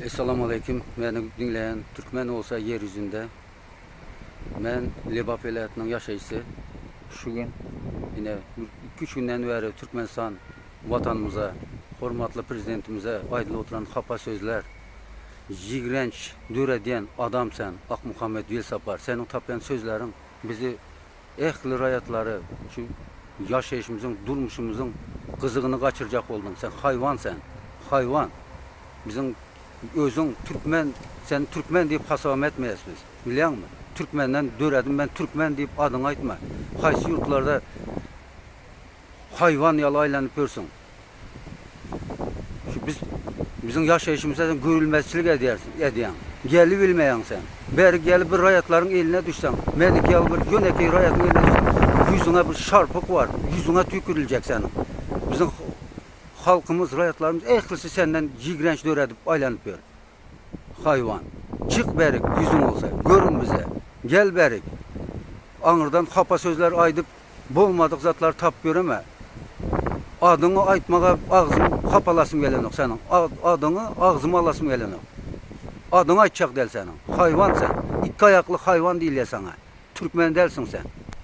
Essalamualeýkum meni diňleýän türkmen bolsa ýer ýüzünde men Lebap welaýatynyň ýaşaýjysy şu gün ine iki üç günden bäri Türkmenistan watanymyza hormatly prezidentimize aýdylyp oturan hapa sözler ýigrenç döredýän adam sen Akmuhammet Welsapar seniň tapýan sözleriň bizi ähli raýatlary şu ýaşaýşymyzyň durmuşymyzyň gyzygyny gaçyrjak bolduň sen haýwan sen haýwan biziň özüň türkmen seni türkmen diýip hasabam etmeýäs biz bilýäňmi türkmenden döredim men türkmen diýip adyňy aýtma haýsy ýurtlarda haýwan ýaly aýlanyp ýörsüň Şu biz biziň ýaşaýşymyza sen görülmezçilik edýärsiň, edýäň. Gelibilmeýäň sen. Beri gelip bir raýatlaryň eline düşseň, meniki ýaly bir ýönekeý raýatyň eline düşseň, ýüzüňe bir şarpyk bar, ýüzüňe tüýküriljek seniň. Biziň halkymyz, raýatlarymyz ählisi senden ýigrenç döredip aýlanyp ýör. Haýwan. Çyk berik, ýüzüň bolsa, görün bize. Gel berik. Aňyrdan hapa sözler aýdyp, bolmadyk zatlar tapyp ýöreme. Adyňy aýtmaga agzym hapalasym gelenok seniň. Adyňy agzyma alasym gelenok. Adyňy aýtjak däl seniň. Haýwan sen. Ikki aýakly haýwan diýilýär saňa. Türkmen dälsiň sen.